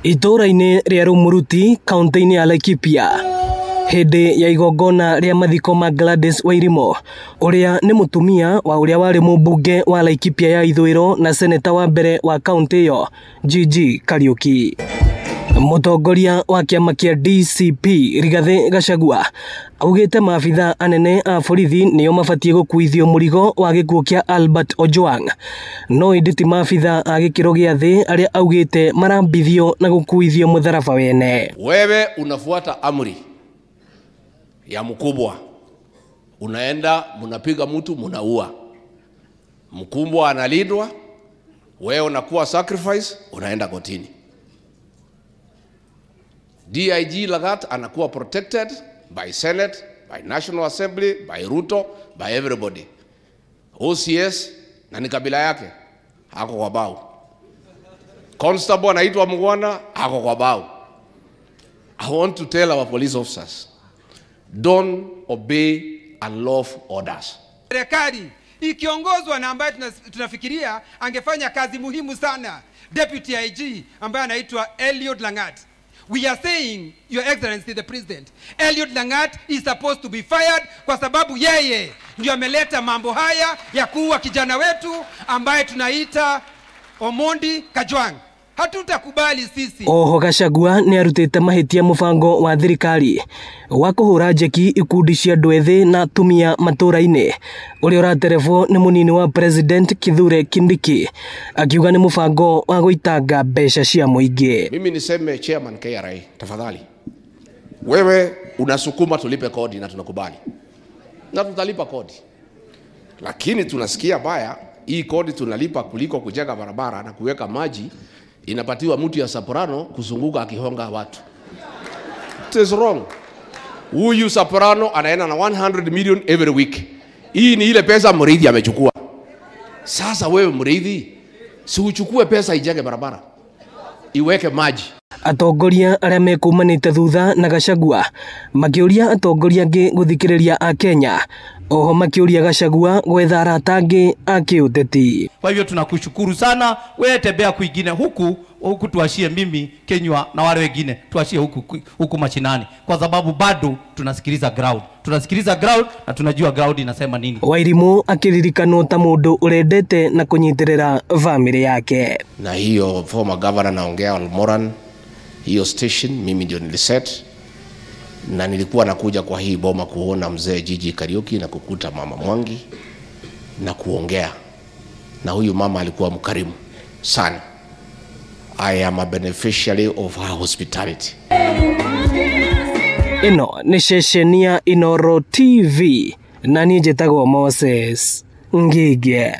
Itũũra-inĩ rĩa Rumuruti kaunti-inĩ ya Laikipia hĩndĩ ya igongona rĩa mathiko ma Gladys Wairimu ũrĩa nĩ mũtumia wa ũrĩa warĩ mũmbunge wa Laikipia ya ithũĩro na seneta wa mbere wa kaunti ĩyo GG Kariuki. Mũtongoria wa kĩama kĩa DCP Rigathĩ Gachagua augĩte maabitha anene a borithi nĩo mabatiĩ gũkuithio mũrigo wa gĩkuũ kĩa Albert Ojwang, no ĩndĩ ti maabitha a gĩkĩro gĩa thĩ arĩa augĩte marambithio na gũkuithio mũtharaba wene. Wewe unafuata amri ya mkubwa, unaenda mnapiga mtu mnaua, mkubwa analindwa, wewe unakuwa sacrifice, unaenda kotini. DIG Lagat anakuwa protected by Senate, by National Assembly, by Ruto, by everybody. OCS na ni kabila yake ako kwa bao. Constable anaitwa Mugwana ako kwa bao. I want to tell our police officers, don't obey unlawful orders. Serikali ikiongozwa na ambaye tunafikiria angefanya kazi muhimu sana, Deputy IG ambaye anaitwa Eliud Langat. We are saying, Your Excellency the President, Eliud Langat is supposed to be fired kwa sababu yeye ndio ameleta mambo haya ya kuua kijana wetu ambaye tunaita Omondi Kajwang. Hatutakubali sisi. Oho Gachagua nĩ arutĩte mahĩtia mũbango wa thirikari wa kũhũra njeki ikundi cia andũ ethĩ na atumia matũũra-inĩ ũrĩa ũraterebwo nĩ mũnini wa President Kithure Kindiki, akiuga nĩ mũbango wa gũitanga mbeca cia mũingĩ. Mimi niseme Chairman KRA, tafadhali, wewe unasukuma tulipe kodi na tunakubali na tutalipa kodi, lakini tunasikia baya hii kodi tunalipa kuliko kujenga barabara na kuweka maji inapatiwa mtu ya Soprano kuzunguka akihonga watu. It is wrong. Huyu Soprano anaenda na 100 million every week. Hii ni ile pesa Muriithi amechukua. Sasa wewe Muriithi, si uchukue pesa ijenge barabara, iweke maji. Atongoria arĩa mekumanĩte thutha na Gachagua makĩũria atongoria angĩ gũthikĩrĩria a Kenya, oho makĩũria Gachagua gwetha arata angĩ a kĩũteti. Kwa hivyo tunakushukuru sana, wewe tembea kwingine huku huku, tuashie mimi Kenywa na wale wengine tuashie huku huku mashinani, kwa sababu bado tunasikiliza ground, tunasikiliza ground na tunajua ground inasema nini. Wairimu akiririkanwo ta mũndũ ũrendete na kũnyitĩrĩra family yake. Na hiyo former governor naongea Olmoran, hiyo station mimi ndio niliset na nilikuwa nakuja kwa hii boma kuona mzee Gigi Kariuki na kukuta mama Mwangi na kuongea na huyu mama. Alikuwa mkarimu sana. I am a beneficiary of her hospitality. Ĩno nĩ ceceni ya Inooro TV na niĩ njĩtagwo Moses Ngige.